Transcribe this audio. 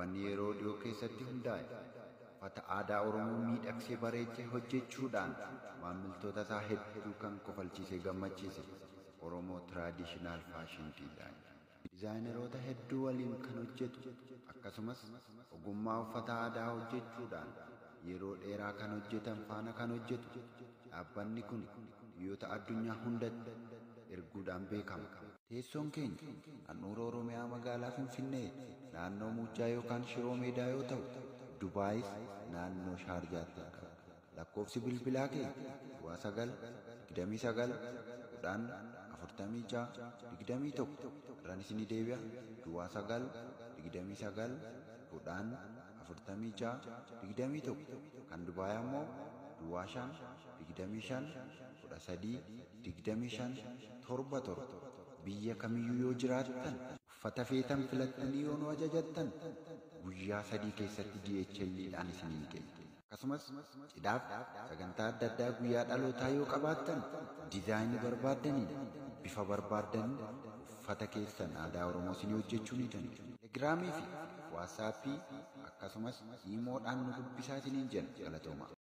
Dhaabbanni yeroo dhiyoo keessatti hundaa'e uffata aadaa Oromoo miidhagsee bareechee hojjechuudhaan maamiltoota isaa hedduu kan kofalchiisee gammachiise Oromoo Traditional Fashion Design. Dizaayineroota hedduu waliin kan hojjetu, akkasumas ogummaa uffata aadaa hojjechuudhaan yeroo dheeraa kan hojjetan faana kan hojjetu dhaabbanni kun biyyoota addunyaa hundatti erguudhaan beekama. Teessoon keenya handhuura Oromiyaa, magaalaa Finfinnee, naannoo Muujjaa yookaan Shiroo Meedaa yoo ta'u, Dubaayis naannoo Shaarjaatti argama. Lakkoofsi bilbilaa keenya 09 29 10 46 21. Irraan isinii deebi'a: 09 29 10 46 21. Kan Dubaay ammoo 05 25 13 25 77. Biyya kamiyyuu yoo jiraattan, uffata feetan filattanii yoo nu ajajattan, guyyaa 3 keessatti DHL'dhaan isiniin kenna. Akkasumas cidhaaf, sagantaa adda addaa, guyyaa dhalootaa yoo qabaattan, diizaayinii barbaaddaniin, bifa barbaaddaniin uffata keessan aadaa Oromoo isinii hojjechuu ni dandeenya. Telegiraamii fi Waatsaappii akkasumas iimoodhaan nu dubbisaa isiniin jenna. Galatooma.